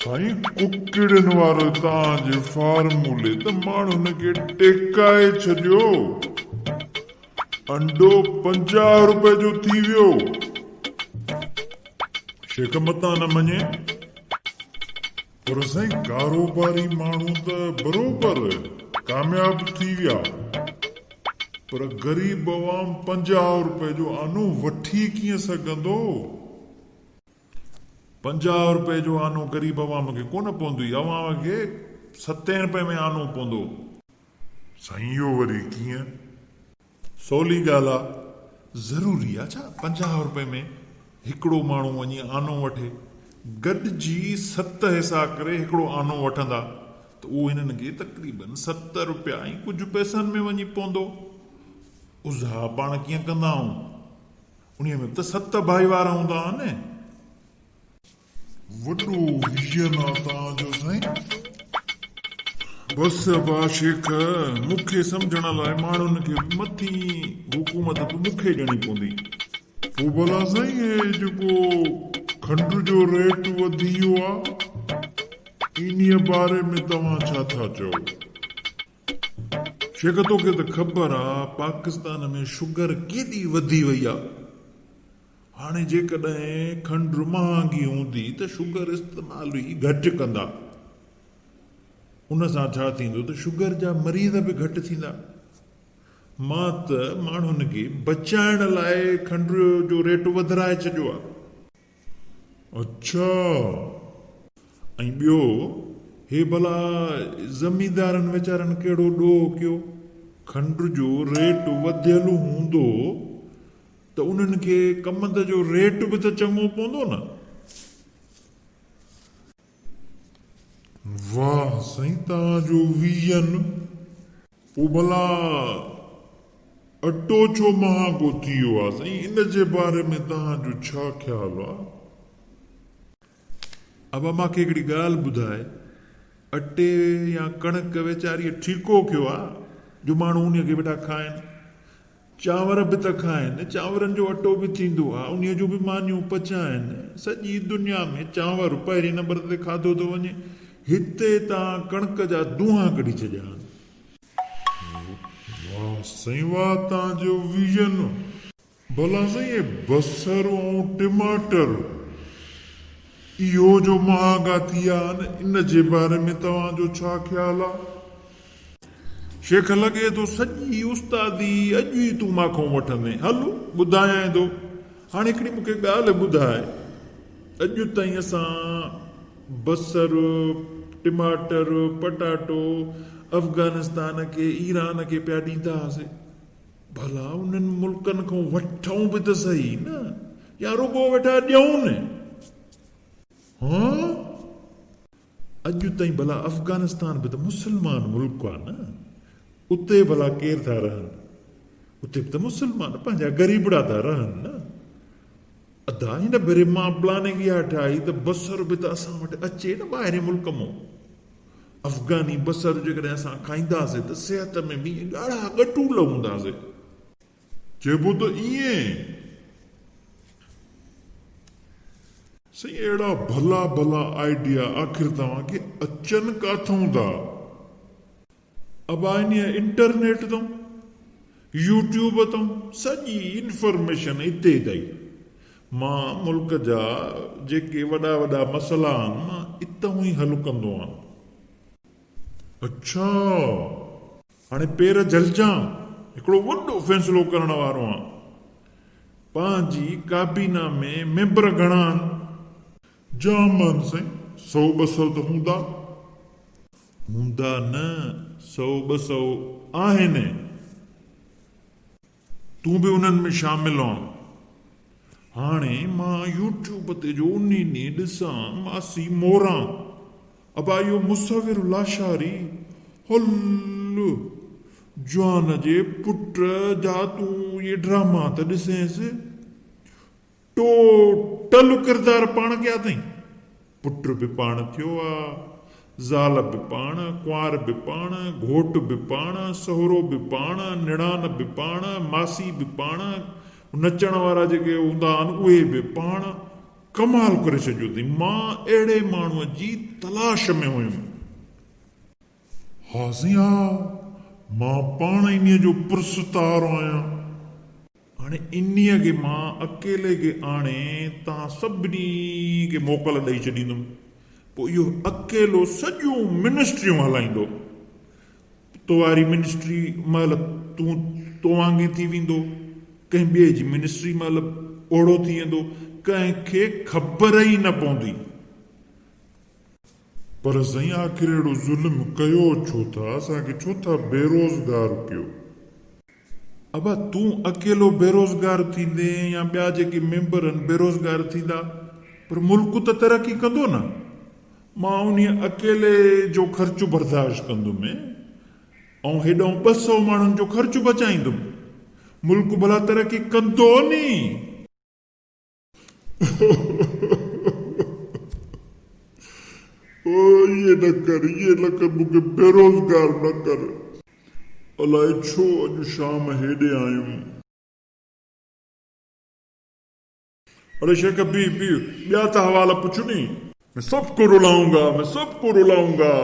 سائين ڪڪڙين وارو توهان جي فارمولي ته ماڻهن کي ٽيڪائي ڇڏيو. انڊو 50 روپئي جو ٿي ويو. شيخ متان نه مڃي. پر سائين ڪاروباري ماڻهو ته بروبر ڪامياب ٿي ويا پر غريب عوام 50 روپئي جو آنو وٺي ڪيئن سگهندو؟ 50 روپئي جو آنو غريب عوام کي ڪونه پوندو ئي عوام کي ستين روپئي ۾ آنو پوندو. سائين اهو وري ڪيئن؟ سولي ڳالهه آ، ضروري آ ڇا 50 روپئي ۾ هڪڙو ماڻهو وڃي آنو وٺي؟ گڏجي ست حصا ڪري هڪڙو آنو وٺندا ته اهو هنن کي تقريبن ست روپيا ۽ ڪجهه پئسن ۾ وڃي پوندو. اضحيٰ پاڻ ڪيئن ڪندا آهيون؟ انهيء ۾ به ته ست ڀائيوار هوندا آهن. وڏو ويزن آ توهان جو سائين. بس ابا شيخ مون کي سمجهڻ لاء ماڻهن کي به مٿين حڪومت به مون کي ڏيڻي پوندي. پوء ڀلا سائين هي جيڪو کنڊ جو ريٽ وڌي ويو آ انهيء باري ۾ توهان ڇا ٿا چئو؟ شيخ توکي ته خبر آ پاڪستان ۾ شگر ڪيڏي وڌي وئي آ. هاڻي جيڪڏهن کنڊ مهانگي هوندي ته شگر استعمال ئي گهٽ ڪندا. ان سان ڇا ٿيندو ته شگر جا مريض به گهٽ ٿيندا. مان ته ماڻهن کي بچائڻ لاء کنڊ جو ريٽ وڌرائي ڇڏيو آ. اڇا! ۽ ٻيو هي ڀلا زميندارن ويچارن ڪهڙو ڏوهه ڪيو؟ کنڊ جو ريٽ وڌيل هوندو ته انهن کي ڪمند جو ريٽ به ته چڱو پوندو نه. واهه سائين توهان جو ويزن. پوء ڀلا اٽو ڇو مهانگو ٿي ويو آ سائين ان جي باري ۾ توهان جو ڇا خيال آ؟ ابا مان کي هڪڙي ڳالهه ٻڌاء اٽي يا ڪڻڪ ويچاريء ٺيڪو ڪيو آ جو ماڻهو انهيء کي ويٺا کائن. چانور به ته کائن، چانورن جو اٽو به ٿيندو آ، انهيء جون به مانيون پچائن. سڄي دنيا ۾ چانور پهرين نمبر تي کاڌو ٿو وڃي. هتي تان ڪڻڪ جا دونهان ڪڍي ڇڏيا آهن. واهه سائين واهه تان جو ويزن. ڀلا سائين اهي بصر ۽ ٽماٽر اهو جو مهانگا ٿي ويا آهن ان جي باري ۾ توهان جو ڇا خيال آ؟ شيخ لڳي ٿو سڄي استادي اڄ ئي تون مان کان وٺندين هل ٻڌايانء ٿو هاڻي هڪڙي مون کي ڳالهه ٻڌاء اڄ تائين اسان بصر ٽماٽر پٽاٽو افغانستان کي ايران کي پيا ڏيندا هئاسين ڀلا انهن ملڪن کان وٺون به ته سهي نه يا رڳو ويٺا ڏيون ها اڄ تائين ڀلا افغانستان به ته مسلمان ملڪ آ نه اتي ڀلا ڪير ٿا رهن اتي به ته مسلمان پنهنجا غريبڙا ٿا رهن نه ادا هن ڀيري مان پلاننگ اها ٺاهي ته بصر به ته اسان وٽ اچي نه ٻاهرين ملڪ مون افغاني بصر جيڪڏهن اسان کائينداسين ته صحت ۾ به ائين ڳاڙها ڳٽول هونداسين. چئبو ته ائين. سائين اهڙا ڀلا ڀلا آئيڊيا آخر توهان کي اچن ڪاٿئون ٿا؟ ابا انهيء انٽرنيٽ تون، يوٽيوب تون سڄي انفارميشن اتي اٿئي. مان ملڪ جا جيڪي وڏا وڏا مسئلا آهن مان اتئون ئي حل ڪندو آهيان. اڇا! هاڻي پير جهلجان، هڪڙو وڏو فيصلو ڪرڻ وارو آهيان. پنهنجي ڪابينا ۾ ميمبر گهڻا آهن؟ جام آهن سائين، سئو ٻه سئو ته هوندا. هوندا نه، سئو ٻه سئو آهن. تون به انهن ۾ شامل آن. هاڻي مان يوٽيوب تي جو انهي ڏينهن ڏسان ماسي موران. ابا اهو مصور لاشاري هل جوان جي پٽ جا تون اهي ڊراما ته ڏسينس. ٽوٽل ڪردار پاڻ ڪيا اٿئين. پٽ به پاڻ ٿيو آ، زال به پاڻ، ڪنوار به پاڻ، گهوٽ به پاڻ، سهرو به پاڻ، نڻان به پاڻ، ماسي به پاڻ، نچڻ وارا جيڪي هوندا آهن اهي به پاڻ. ڪمال ڪري ڇڏيو اٿئي. مان اهڙي ماڻهوء جي تلاش ۾ هيم. ها سائين ها، مان پاڻ انهيء جو پرستار آهيان. هاڻي انهيء کي مان اڪيلي کي آڻي توهان سڀني کي موڪل ڏئي ڇڏيندم. پوء اهو اڪيلو سڄيون منسٽريون هلائيندو. تو واري منسٽري مهل تون تو وانگي ٿي ويندو، ڪنهن ٻئي جي منسٽري مهل اوڙو ٿي ويندو، ڪنهن کي خبر ئي نه پوندي. پر سائين آخر اهڙو ظلم ڪيو ڇو ٿا، اسان کي ڇو ٿا بيروزگار ڪيو؟ ابا تون اڪيلو بيروزگار ٿيندين يا ٻيا جيڪي ميمبر آهن بيروزگار ٿيندا پر ملڪ ته ترقي ڪندو نه. مان انهيء اڪيلي جو خرچ برداشت ڪندم ۽ هيڏانهن 200 ماڻهن جو خرچ بچائيندم. ملڪ ڀلا ترقي ڪندو ني. او ائين نه ڪر، ائين نه ڪر، مون کي بيروزگار نه ڪر. الائي ڇو اڄ شام هيڏي آيم. اڙي شيخ بيهه بيهه، ٻيا ته حوال پڇ ني. مين سب ڪو رلائون گا، مين سب ڪو رلائون گا.